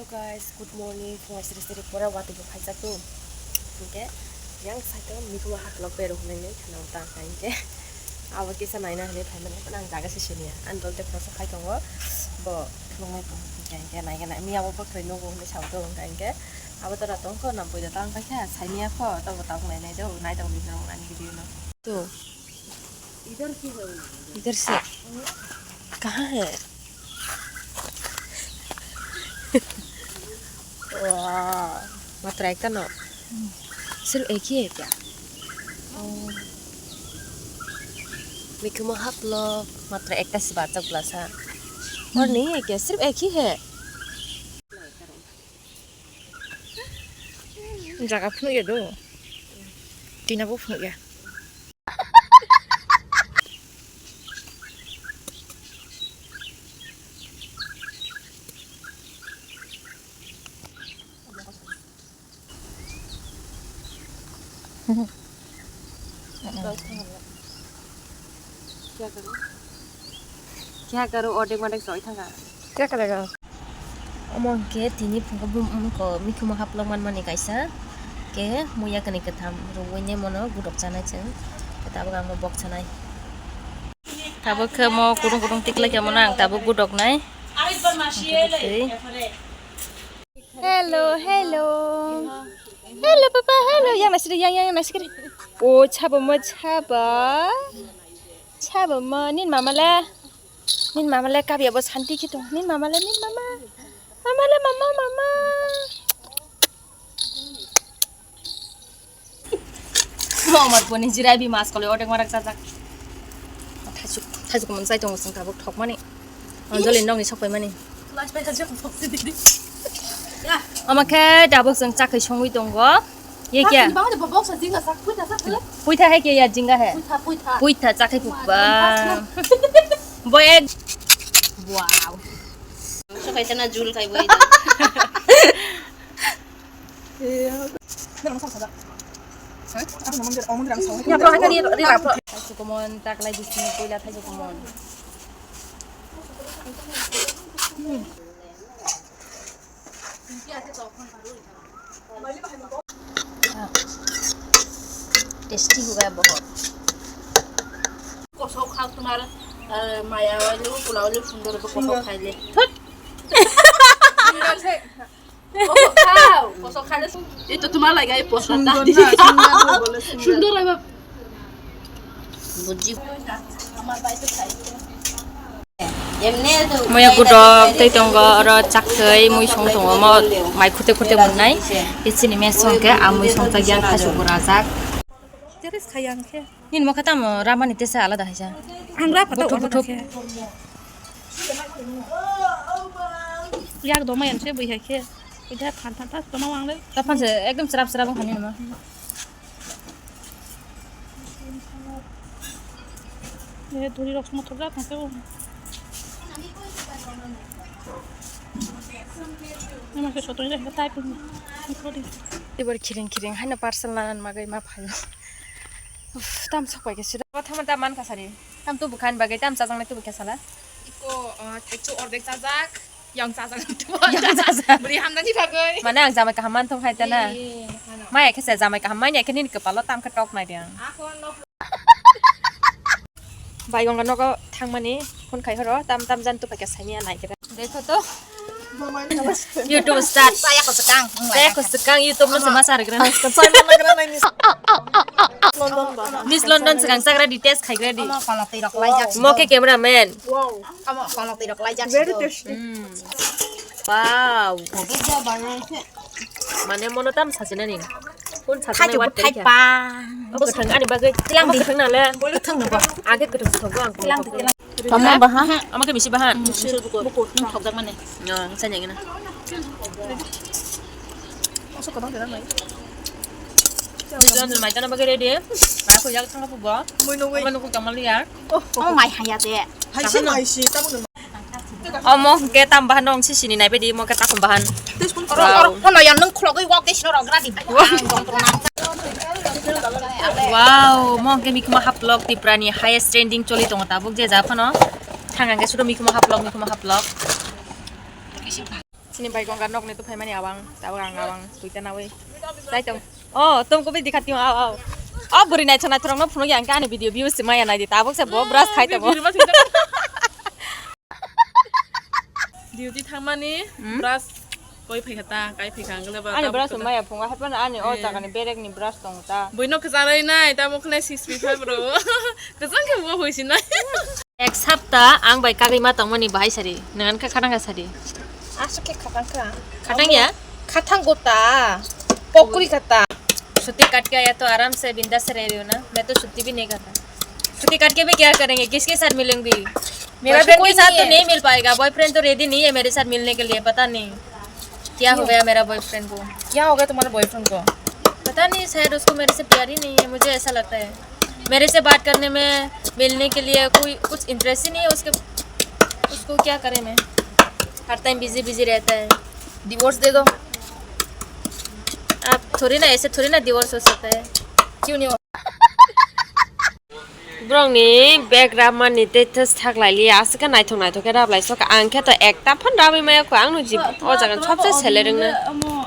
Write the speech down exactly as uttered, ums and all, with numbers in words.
Hello guys, good morning. Phung sri sri pura watwi bo phaijak tu. Hingke yang saito mikhumo haklok berok hwnwi khana ta hingke abo kisa naina hwnwi phaimani, ang jaga se siniya. Ang dolte phasa phai tongo, bo khulumui tongo hingke, hingke naigena miya bo bwkhwrwi nugo hwnwi sao tongo hingke, hingke abo tora tongkho na buida tang paikha sainiya kho, tobo tabuk nainai do, nai tongo video no. Tu. इधर से कहाँ है? वाह, मात्र एक ना? सिर्फ एक ही है क्या? ओ। Mikhumo haplok, matra ekta se bachak blasa. और नहीं है क्या? सिर्फ एक ही है। Jaga phunukya do. Tina bo phunukya. Kya karo, odek madek soi thanga. Kya karega? Omo hwnkhe tini phungo bumko mikhumo haplok manmani kaisa. Khe muya kani kwtham rwui ne mono gudok chanai chwng. Tabuk ang bok chanai. Tabuk khe mo kudung kudung tiklai khe mono ang tabuk gudok nai. Hwnkhe bwtwi. Hello, hello. Hello, papa, hello. Yang nasi yang, yang, yang nasi kiri. Oh, chaba mo chaba. Chaba mo, nin mama le. Nin mama le kabi abo santi ki tong. Nin mama le, nin mama. Mama le, mama, mama. Mo amar poni jirai bi mas kole odek marak jajak. Thaichuk, thaichuk mon sai tongo sing tabuk thokmani. Anjali nongni sokpai mani. Ama khe tabuk sing chakhai songwi tongo. Ye kya? Puitha hai kya ya jinga hai? Puitha, puitha. Puitha chakhai pukba. Boy ek. Wow. Sokhaisana jul khai boy. Thaichuk mon taklai bising koila thaichuk mon. Tasty hoga bahut. Kosok khak tumar, eh, maya wale, pula wale, sundor kosok khaile. Thut. Kosok khao, kosok khaile. Itu tumar lagi ai posa tadi. Sundor lagi. Buji. Muya gudok tei tongo, oro chakhai mui song tongo, omo mai khute khute monnai. Ichini mesa hwnkhe a mui songchak yang khasu gura jak. Teres khayang khe. Nini mokhe tamo ramani tesa alada haisa. Ang ra phato buthuk order buthuk khe. Yak doma yang se bui hai khe. Ida phan phan tas toma wang le. Ta phan se ekdom srap srap wng khani nima. Eh, duri rok songthok jak tong khe o. Ama khe sotoni jak tai pun. Ibor khiring khiring haino parcel lanan magwi ma phaio. Uff, tam sok pai khe sida. Tamo tam man kasari. Tam tu bukhan bagwi tam chajaknai tu bukha sala. Iko, ah, thaichu ordek chajak. Yang chajak tu. Yang chajak. Bri hamnani bagwi. Mane ang jamai kaham man thung hai tana. Ee, hano. Maya khe se jamai kaham manya khe nini kwpalo tam khe tok nai de ang. Ako no. Bai gong nogo thangmani phone khai horo tam tam jan tu paikha saini anai khe. Dekho to. YouTube start. Saya ko sekang. Saya ko sekang YouTube no sama sar gran. Miss London sekang sagra di test khai gra di. Mo ke cameraman. Wow. Omo kono twi rok laijak. Very tasty. Mm. Wow. Mane mono tam sachinani. Kun sachinai wat thai pa. Obo thang ani bagwi. Tilang di thang nale. Thang no ba. Age kutung thang ang. Tilang di tilang. Tamo baha. Ama ke misi bahan. Misi buko. Buko thok jak mane. No, sanya gina. Jan mai tana bagwi ready. Ba ko jak thang ko bo. Mui no wei. Ama no ko kamal ya. Oh, mai haya de. Haisi, haisi, tamo no. Omo hwnkhe tam bahan nong sisini naibaidi omo khe takhum bahan. Oro, oro, hono ya nwng khulogwi wak de sino rok radi. Wow, omo hwnkhe mikhumo haplok Tiprani highest trending choli tongo tabuk je ja phano. Thang hwnkhe sudo mikhumo haplok, mikhumo haplok. Sini bai gongga nok ni to phaimani awang, tabuk ang awang tuita nawi. Sai tong. Oh, tom ko bidi khati aw aw. Oh, buri nai chana thorong no phunuk yang ka ani video views maya nai di tabuk se bo brush khai tamo. Duty thangmani Hmm? Brush koi phai khata, kai phai khang le ba. Ani tabuk brush khata. Maya phunga hapan ani o Eh. Jaga ni berek ni brush tong ta. Bui no khajarai nai, tamo khne six feet five bro. Kajang ke bo hoi sinai. Ek sapta ang bai kagwi ma tongmani bahai sari. Nangan kha khatang kha sari. Asuk ke khatang kha. Khatang ya? Khatang gota. Pokuri khata. छुट्टी काट के आया तो आराम से बिंदास से रह रही हो ना? मैं तो छुट्टी भी नहीं करता। छुट्टी काट के भी क्या करेंगे? किसके साथ मिलेंगे? मेरा बॉयफ्रेंड के साथ तो नहीं मिल पाएगा। बॉयफ्रेंड तो रेडी नहीं है मेरे साथ मिलने के लिए। पता नहीं क्या हो गया मेरा बॉयफ्रेंड को। क्या हो गया तुम्हारे बॉयफ्रेंड को? पता नहीं, शायद उसको मेरे से प्यार ही नहीं है, मुझे ऐसा लगता है। मेरे से बात करने में, मिलने के लिए कोई कुछ इंटरेस्ट ही नहीं है उसके। उसको क्या करें मैं? हर टाइम बिजी बिजी रहता है। डिवोर्स दे दो। आप थोड़ी ना, ऐसे थोड़ी ना डिवोर्स हो सकता है। क्यों नहीं हो? Borokni bag rabmani tei thwk sak lai li aswk khe naithok naithok khe rap lai sok ang khe to ekta phano rabwi maya kho ang no jib o jaga ni sobse seleng rwngna.